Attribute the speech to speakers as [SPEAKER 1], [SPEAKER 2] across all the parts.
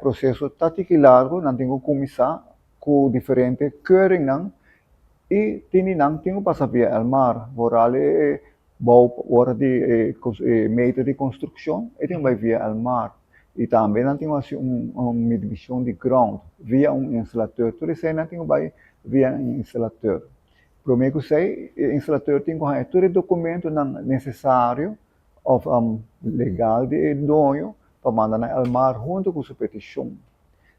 [SPEAKER 1] proseso ta tiki largu, nan tin ku kuminsá ku diferente keuringnan i tin di nan tin ku pasa via Elmar. Vooral e bou ora di e meter di konstrukshon e tin ku bai via Elmar. I tambe nan tin ku hasi un midishon di grond via un instalateur. Tur esei nan tin ku bai via un instalateur. Promé ku esei e instalateur tin ku haña tur e dokumentonan nesesario òf legal di e doño pa manda na Elmar huntu ku su petishon.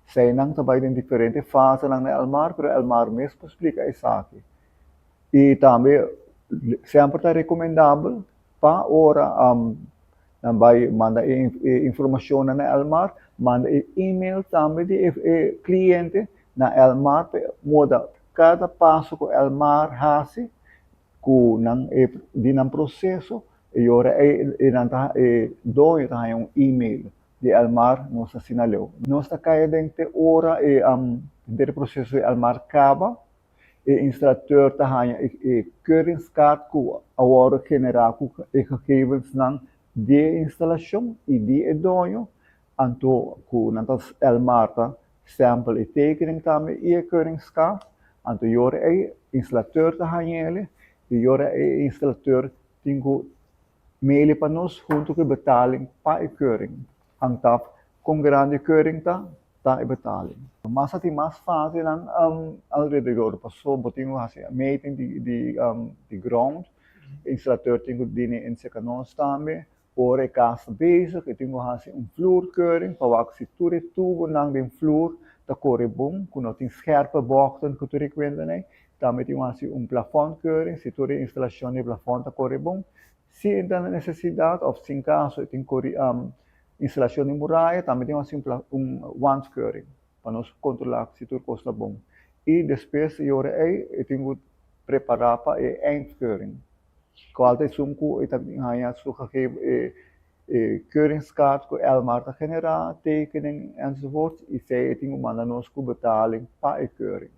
[SPEAKER 1] Eseinan ta bai den diferente fasenan na Elmar, pero Elmar mes por splika esaki. I tambe semper ta rekomendabel pa ora nan bai manda e informashonnan na Elmar, manda e email tambe di e kliente na Elmar pa moda kada paso ku Elmar hasi ku nan e di nan proseso e ora ei e nan ta e doño ta haña un email di Elmar nos ta asina leu. Nos ta kai aden te ora e henter e proseso di Elmar kaba, e instalateur ta haña e keuringskaart ku a wòrdu generá ku e gegevensnan di e instalashon i di e doño, anto ku nan ta Elmar ta stèmpel e tekening tambe i e keuringskaart, anto e ora ei instalateur ta hañ'el i e ora ei e instalateur tin ku mail pa nos huntu ku e betaling pa e keuring. Hangt af kon grandi e keuring ta, ta e betaling. Mas a tin mas fasenan alrededor paso bo tin ku hasi meting di grond, e instalateur tin ku bini enseka nos tambe. Ora e kas ta bezig e tin ku hasi un vloerkeuring pa wak si tur e tubonan den vloer ta kore bon, ku no tin scherpe bochten ku tur e kuenta nei. Tambe tin ku hasi un plafondkeuring si tur e instalashon di plafond ta kore bon. Si e ta nesesidat òf sin kaso e tin kore instalashon di muraya tambe tin ku hasi un wandkeuring pa nos kontrolá si tur kos ta bon. I despues e ora ei e tin ku prepará pa e eindkeuring. Cual ta esun cu e ta bin haña su gegeven e e keuringskaart cu Elmar ta genera, tekening enzovoorts y esey e tin cu manda nos cu betaling pa e keuring.